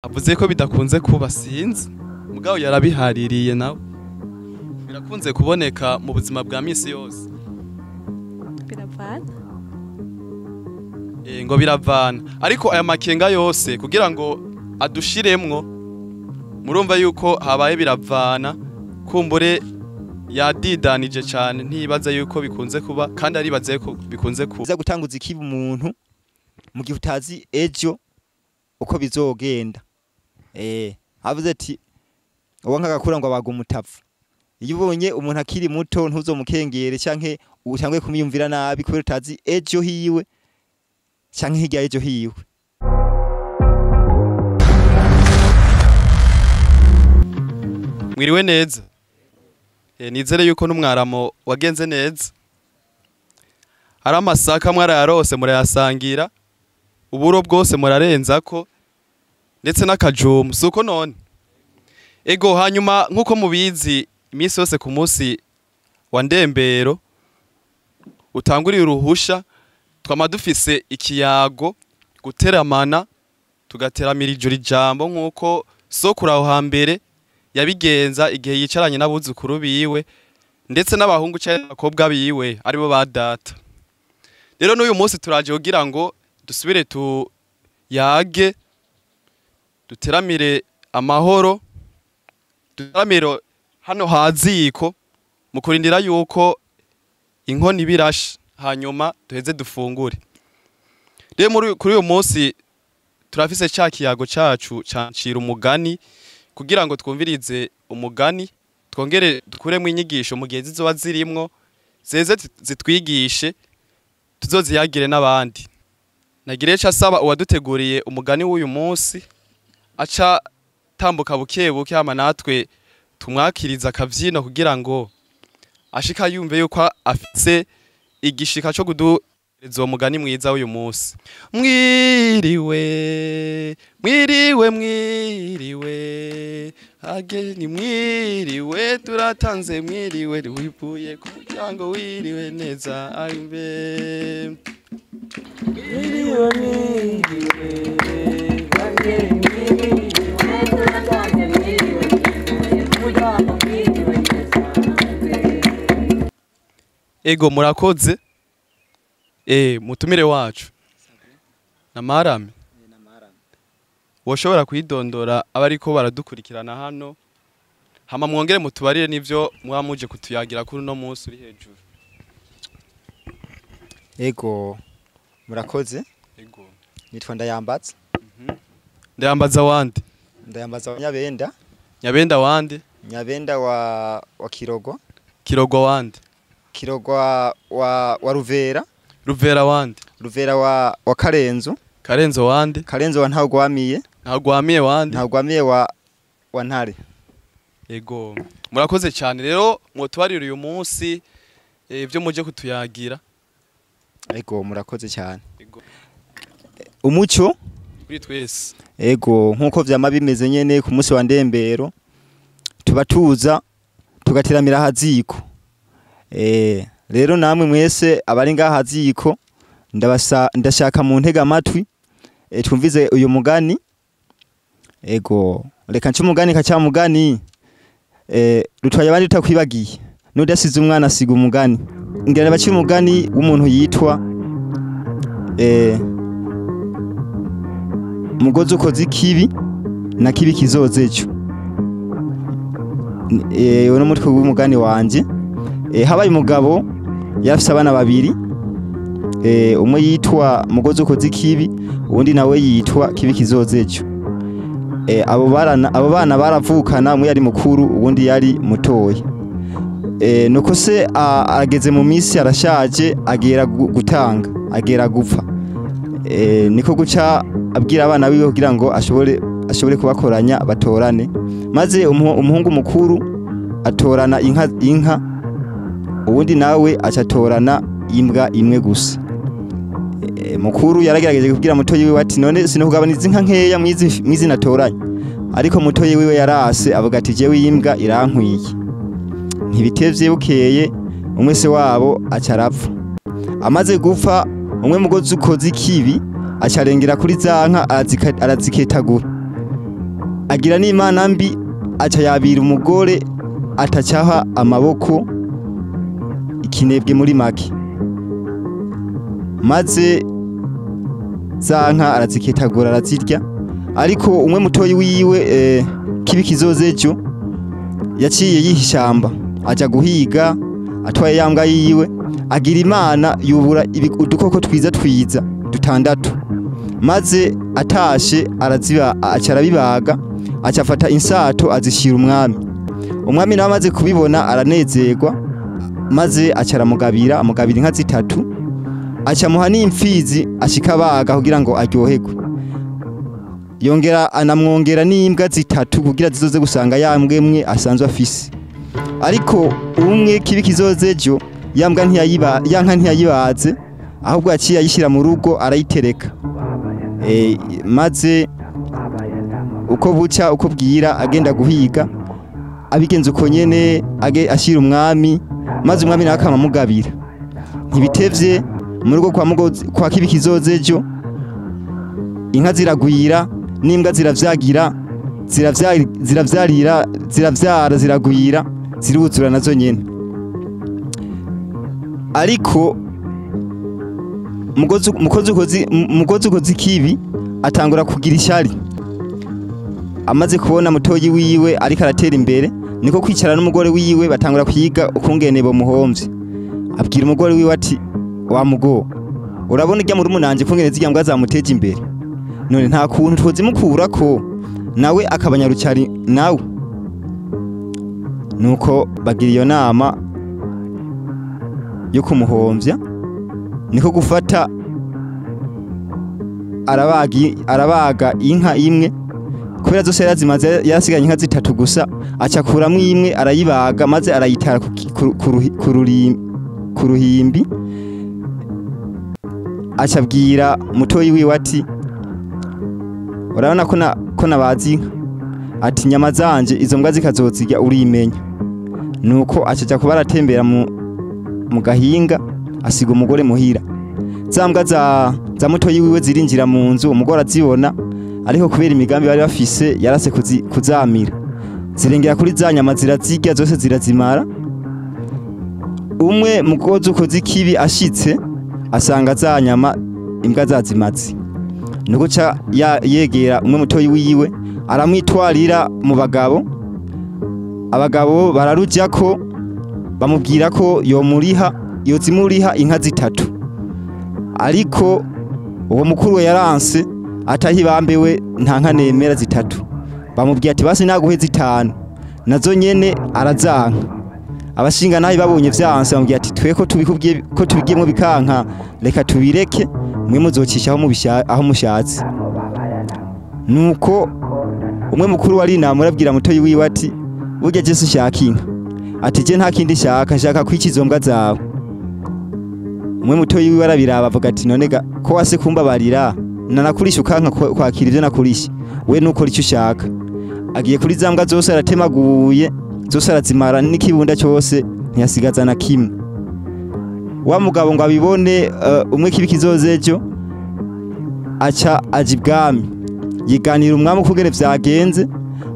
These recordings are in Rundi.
Avuze ko bidakunze kuba, sinzi, mugabo yarabihaririye nawe. Birakunze kuboneka mu buzima bwa misi yose? Biravana. Ngo biravana, ariko aya makenga yose kugira ngo adushiremwo, murumva yuko habaye biravana, kumbure yadidanije cyane, ntibaza yuko bikunze kuba kandi aribaze ko bikunze kuba. Uza gutanguza ikibi umuntu mu gihe utazi ejo uko bizogenda. Avuze ati uwo nkagakura ngo abaga umutavu. Iyo ubonye umuntu akiri muto ntuzomukengere canke utangwe kumwiyumvira nabi kubera utazi ejo hiwe canke hirya ejo hiwe. Mwiriwe neza. Nizere yuko n'umwaramo wagenze neza. Ari amasaka mwarayarose murayasangira, uburo bwose murarenzako, ndetse n'akajumu, suko none? Ego, hanyuma nkuko mubizi iminsi yose ku munsi wa Ndembero utanguriye uruhusha, twama dufise ikiyago guteramana, tugateramira ijoro ijambo nkuko sokuru aho hambere yabigenza igihe yicaranye n'abuzukuru biwe ndetse n'abahungu canke abakobwa biwe aribo ba data. Rero n'uyu munsi turaje kugira ngo dusubire tuyage, duteramire amahoro, duteramire hano haziko mu kurindira yuko inkono ibirashe, hanyuma duheze dufungure. Rero kuri uyu munsi turafise ca kiyago cacu cancira umugani kugira ngo twumvirize umugani, twongere dukuremo inyigisho mu gihe zizoba zirimwo, zeze zitwigishe tuzoziyagire n'abandi. Nagire ico asaba uwaduteguriye umugani w'uyu munsi aca tambuka buke buke, hama natwe tumwakiriza akavyino kugira ngo ashika yumve yuko afise igishika co kuduhereza uwo mugani mwiza w'uyu munsi. Mwiriwe, mwiriwe, mwiriwe, ageni mwiriwe, turatanze mwiriwe, wivuye ku muryango wiriwe neza aimbe. Mwiriwe, mwiriwe, ageni mwiriwe, turatanze mwiriwe, ku muryango wiriwe neza aimbe. Ego, murakoze. Mutumire wacu namarame, woshobora kwidondora abariko baradukurikirana hano, hama mwongere mutubarire n'ivyo mwamuje kutuyagira kuri uno munsi uri hejuru. Ego, murakoze. Ego. Nitwa Ndayambaza. Ndayambaza wande? Ndayambaza wa Nyabenda. Nyabenda wande? Nyabenda wa Kirogwa. Kirogwa wande? Kirogwa wa Ruvera. Ruvera wande? Ruvera wa Karenzo. Karenzo wande? Karenzo wa Ntagwamiye. Ntagwamiye wande? Ntagwamiye wa Ntare. Ego, murakoze cyane. Rero mwotubarira uyu munsi ibyo muje kutuyagira. Ego, murakoze cyane. Ego. Umuco kuri twese. Ego, nkuko vyama bimeze nyene ku munsi wa Ndembero tuba tuza tugateramira haziko. Rero namwe mwese abari ngaha haziko ndashaka mu ntega amatwi twumvize uyu mugani. Ego, reka nce umugani ka mugani rutwaye abandi tutakwibagiye, nudasize umwana asiga umugani. Ngira baci umugani w'umuntu yitwa mugozi ukoze ikibi na kibi kizoze ejo. Uno mutwe w'umugani wanje. Habaye umugabo yarafise abana babiri, umwe yitwa mugozi ukoze ikibi, uwundi nawe yitwa kibi kizoze ejo. Abo bana baravukana, umwe yari mukuru uwundi yari mutoya. Nuko se ageze mu minsi arashaje, agera gutanga, agera gupfa. Niko guca abwira abana biwe kugira ngo ashobore kubakoranya batorane. Maze umuhungu mukuru atorana inka, uwundi nawe acatorana imbwa imwe gusa. Mukuru yaragerageje kubwira mutoyi wiwe ati none sinokugabaniza inka nkeya mwizi natoranye. Ariko mutoyi wiwe yarase avuga ati jewe imbwa irankwiye. Ntibitevye bukeye umwe se wabo acarapfa. Amaze gupfa umwe mugozi ukoze ikibi acarengera kuri za nka araziketagura. Agira n'imana mbi, aca yabira umugore atacaha amaboko, ikinebwe muri make. Maze za nka araziketagura, arazirya. Ariko umwe mutoyi wiwe, kibi kizozejo, yaciye yiha ishamba, aja guhiga atwaye ya mbwa yiwe. Agira imana yubura udukoko twiza twiza dutandatu, maze atashe araziba, aca arabibaga, aca afata insato azishyira umwami. Umwami nawe amaze kubibona aranezerwa, maze aca aramugabira, amugabira inka zitatu, aca amuha n'imfizi ashika abaga kugira ngo aryoherwe. Yongera anamwongera n'imbwa zitatu kugira zizoze gusanga ya mbwa imwe asanzwe afise. Ariko umwe kibi kizozejo, ya mbwa ntiyayiba, ya nka ntiyayibaze, ahubwo yaciye ayishyira mu rugo arayitereka. Maze uko buca uko bwira agenda guhiga, abigenza uko nyene, ashyira umwami, maze umwami nawe akamamugabira. Ntibitevye mu rugo kwa Mugozi, kwa kibi kizozejo, inka ziragwira n'imbwa ziravyagira, ziravyarira, ziravyara, ziragwira, ziruzura nazo nyene. Ariko mugozi ukoze ikibi atangura kugira ishyari. Amaze kubona mutoyi wiwe ariko aratera imbere, niko kwicara n'umugore wiwe batangura kwiga ukungene bomuhomvye. Abwira umugore wiwe ati: "Wa mugo, urabona irya murumunanje kungene zirya mbwa zamuteje imbere, none nta kuntu twozimukurako nawe akabanyarucari nawe?" Nuko bagira iyo nama yo kumuhomvya, niko gufata arabaga inka imwe, kubera zose yarazimaze, yarasiganye inka zitatu gusa, aca akuramwo imwe arayibaga, maze arayitara ku ruhimbi. Aca abwira mutoyi wiwe ati: "Urabona ko nabazi inka, ati inyama zanje izo mbwa zikazozirya urimenya." Nuko aca aja kuba aratembera mu gahinga, asiga umugore muhira. Za mbwa za mutoyi wiwe zirinjira mu nzu, umugore azibona, ariko kubera imigambi bari bafise yarase kuzamira, zirengera kuri za nyama zirazirya zose zirazimara. Umwe mugozi ukoze ikibi ashitse asanga za nyama imbwa zazimaze, nuko ca yegera umwe mutoyi wiwe aramwitwarira mu bagabo. Abagabo bararujako, bamubwira ko yomuriha, yozimuriha inka zitatu. Ariko uwo mukuru we yaranse, atahibambe we nta nka nemera zitatu. Bamubwiye ati: "Basi naguhe zitanu." Nazo nyene arazanka. Abashinga nabi babonye vyanse bamubwiye ati: "Twe ko tubikubwiye ko tubigiyemwo bikanka, reka tubireke, mwe muzocisha aho mushatse." Nuko umwe mukuru wari inama arabwira mutoyi wiwe ati: "Burya je sinshaka inka," ati: "Je nta kindi nshaka, nshaka kwica izo mbwa zawe." Umwe mutoyi wiwe arabiraba avuga ati: "None ga ko wase kumbabarira, nanakurisha ukanka kwakira ivyo nakurisha, we nukora icyo ushaka." Agiye kuri za mbwa zose aratemaguye zose arazimara, n'ikibunda cyose ntiyasigaza na kimwe. Wa mugabo ngo abibone, umwe kibi kizozejo aca aja ibwami, yiganira umwami ukungene vyagenze,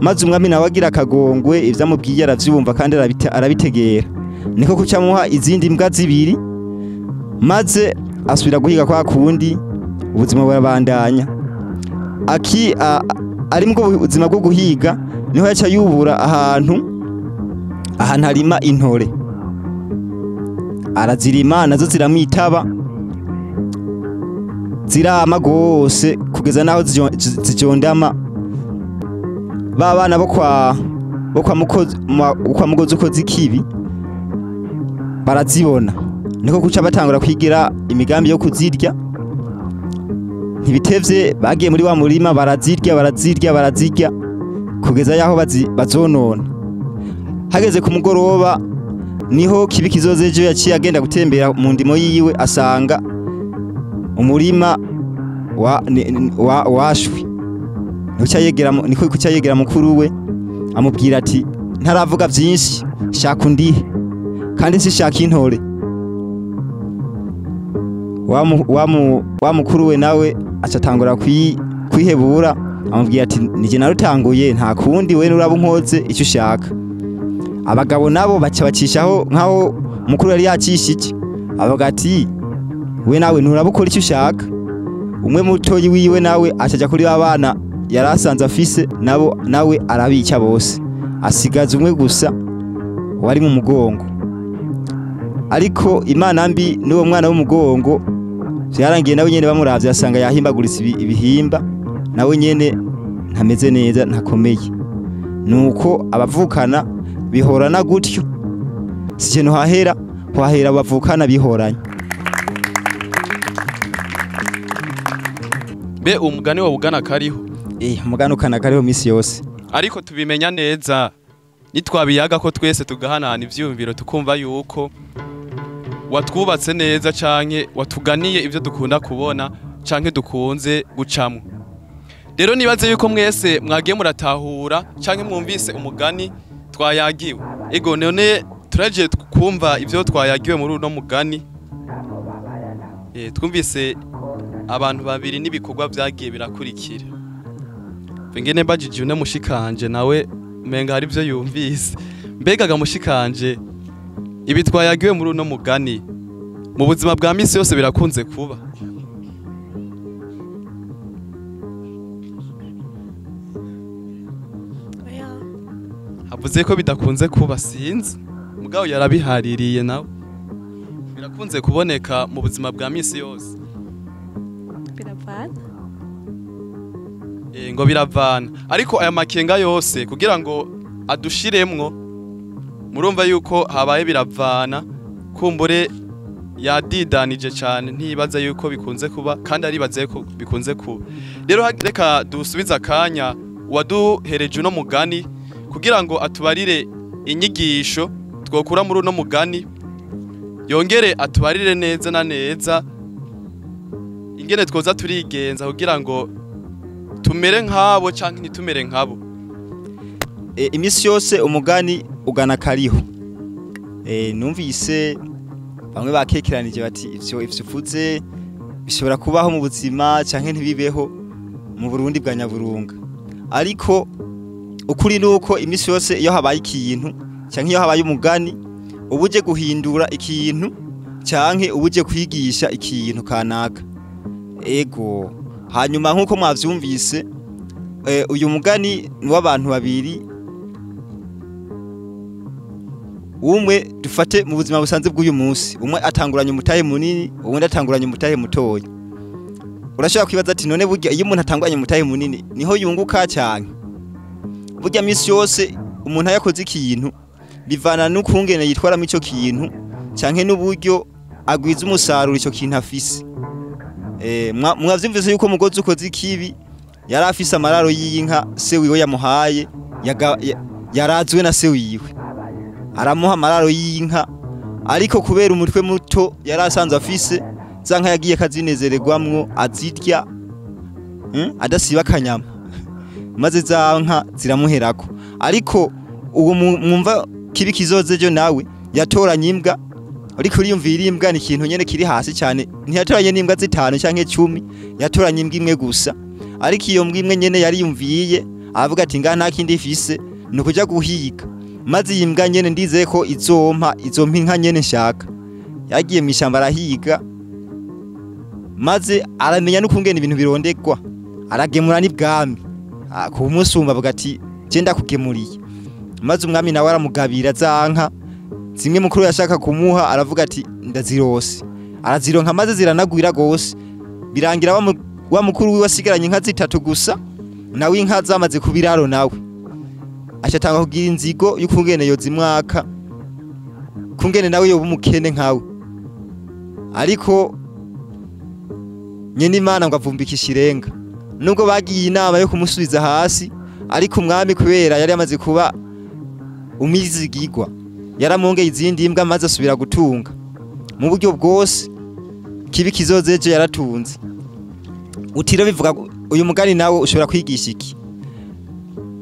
maze umwami nawe agira akagongwe, ivyo amubwiye aravyumva kandi arabitegera. Niko kuca amuha izindi mbwa zibiri, maze asubira guhiga kwa kundi, ubuzima burabandanya. Ari mu buzima bwo guhiga niho yaca yubura ahantu harima intore, arazirima nazo ziramwitaba, zirama gose kugeza naho zijondama. Ba bana bo kwa mugozi ukoze ikibi barazibona, niko kuca batangura kwigira imigambi yo kuzirya. Ntibitevye bagiye muri wa murima barazirya, barazirya, barazirya kugeza yaho bazonona. Hageze ku mugoroba niho kibi kizozejo yaciye agenda gutembera mu ndimo yiwe, asanga umurima washwe. Niko kuca yegera mukuru we amubwira ati: "Ntaravuga vyinshi, shaka undihe kandi sishaka intore." Wa mukuru we nawe aca atangura kwihebura, Amubwiye ati nije narutanguye, nta kundi, we nuraba unkoze icyo ushaka. Abagabo nabo baca bacishaho nkaho mukuru yari yacishije, avuga ati we nawe nturaba ukora icyo ushaka. Umwe mutoyi wiwe nawe acaja kuri ba bana yari asanze afise nabo, nawe arabica bose, asigaza umwe gusa wari mu mugongo. Ariko imana mbi n'uwo mwana w'umugongo vyarangiye nawe nyene bamuravye asanga yahimbaguritse ibihimba, nawe nyene ntameze neza, ntakomeye. Nuko abavukana bihorana gutyo, si ikintu hahera hahera bavukana bihoranye. Mbe umugani wa bugana kariho? Umugani ukana kariho misi yose. Ariko tubimenya neza nitwabiyaga ko twese tugahanana ivyiyumviro, tukumva yuko watwubatse neza canke watuganiye ivyo dukunda kubona canke dukunze gucamwo. Rero nibaze yuko mwese mwagiye muratahura canke mwumvise umugani twayagiwe. Ego none turaje kumva ivyo twayagiwe muri uno mugani. Twumvise abantu babiri n'ibikorwa vyagiye birakurikira. Ngene mbajije une mushikanje nawe menga hari ivyo yumvise. Mbega ga mushikanje, ibi twayagiwe muri uno mugani mu buzima bwa misi yose birakunze kuba? Oya. Avuze ko bidakunze kuba, sinzi. Mugabo yarabihaririye nawe. Birakunze kuboneka mu buzima bwa misi yose. Biravana. Ngo biravana. Ariko aya makenga yose kugira ngo adushiremwo, murumva yuko habaye biravana, kumbure yadidanije cyane, ntibaza yuko bikunze kuba kandi aribaze ko bikunze kuba. Rero reka dusubize akanya waduhereje uno mugani kugira ngo atubarire inyigisho twokura muri uno mugani, yongere atubarire neza na neza ingene twoza turigenza kugira ngo tumere nk'abo canke ntitumere nk'abo. Imisi yose umugani ugana kariho. Numvise bamwe bakekeranije bati ivyo uvuze bishobora kubaho mu buzima canke ntibibeho mu Burundi bwa Nyaburunga. Ariko ukuri nuko imisi yose iyo habaye ikintu canke iyo habaye umugani, ubuje guhindura ikintu canke ubuje kwigisha ikintu kanaka. Ego hanyuma nkuko mwavyumvise, uyu mugani ni w'abantu babiri. Umwe dufate mu buzima busanzwe bw'uyu munsi, umwe atanguranye umutahe munini, uwundi atanguranye umutahe mutoya. Urashobora kwibaza ati none burya iyo umuntu atanguranye umutahe munini niho yunguka cyane? Burya misi yose umuntu yakoze ikintu bivana n'ukungene yitwaramo ico kintu canke n'uburyo agwiza umusaruro ico kintu afise. Mwavyumvise yuko mugozi ukoze ikibi yari afise amararo y'inka se wiwe yamuhaye, yarazwe na se wiwe, aramuha amararo y'inka, ariko kubera umutwe muto yari asanzwe afise, za nka yagiye kazinezererwamwo azirya, adasiba akanyama, maze za nka ziramuherako. Ariko uwo mwumva kibi kizoze jo nawe yatoranye imbwa. Ariko uriyumvira imbwa ni ikintu nyene kiri hasi cyane, ntiyatoranye n'imbwa 5 canke 10, yatoranye imbwa imwe gusa. Ariko iyo mbwa imwe nyene yariyumviye avuga ati nga nta kindi ifise ni ukuja guhiga, maze iyi mbwa nyene ndizeye ko izompa inka nyene nshaka. Yagiye mu ishyamba arahiga, maze aramenya n'ukungene ibintu birondekwa, aragemura n'ibwami ku musumba, avuga ati je ndakugemuriye. Maze umwami nawe aramugabira za nka zimwe mukuru yashaka kumuha, aravuga ati ndazirose. Arazironka maze ziranagwira gose, birangira wa mukuru wiwe asigaranye inka 3 gusa, nawe inka zamaze kubiraro, nawe acatanga kugira inzigo y'ukungene yozimwaka, kungene nawe yoba umukene nkawe. Ariko nyene Imana ngo avumbikisha irenga, nubwo bagiye inama yo kumusubiza hasi, ariko umwami kubera yari yamaze kuba umwizigirwa yaramwongeye izindi mbwa, maze asubira gutunga mu buryo bwose. Kibi kizoze ejo yaratunze. Utiro bivuga uyu mugani nawe ushobora kwigisha iki?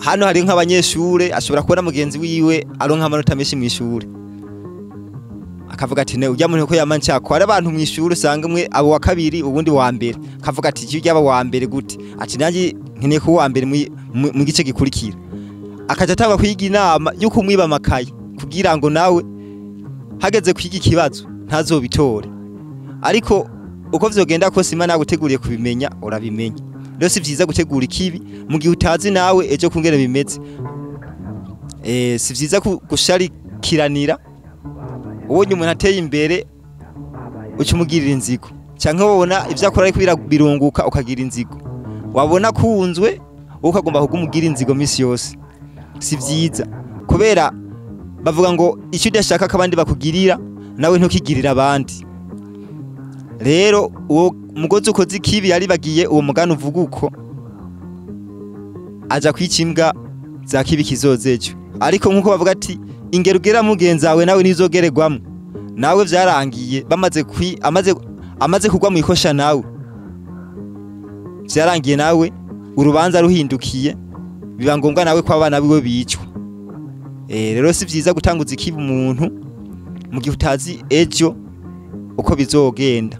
Hano hari nk'abanyeshure ashobora kubona mugenzi wiwe aronka amanota menshi mu ishure, akavuga ati ne ujya muntu ko yamanshako. Hari abantu mu ishure usanga umwe abo wa kabiri ubundi wa mbere, akavuga ati iki ujya wa mbere gute? Ati nanjye Nkeneye kuba uwa mbere mu gice gikurikira. Akaja atangwa kwiga inama yo kumwiba amakaye kugira ngo nawe hageze kwiga ikibazo ntazobitore. Ariko uko vyogenda kose, Imana yaguteguriye kubimenya, urabimenya. Rero si vyiza gutegura ikibi mu gihe utazi nawe ejo kungene bimeze. Si vyiza gusharikiranira. Ubonye umuntu ateye imbere, uca umugirira inzigo, canke wabona ivyo akora ariko birunguka, ukagira inzigo. Wabona kunzwe, wowe ukagomba kugumugira inzigo misi yose. Si vyiza, kubera bavuga ngo icyo udashaka ko abandi bakugirira, nawe ntukigirira abandi. Rero uwo mugozi ukoze ikibi yaribagiye uwo mugani uvuga uko aja kwica imbwa za kibi kizoza ejo. Ariko nk'uko bavuga ati ingero ugera mugenzi wawe nawe ntizogererwamwo, nawe vyarangiye bamaze kwi amaze kugwa mu ikosha, nawe vyarangiye, nawe urubanza ruhindukiye, biba ngombwa nawe ko abana biwe bicwa. Rero si vyiza gutanguza ikibi umuntu mu gihe utazi ejo uko bizogenda.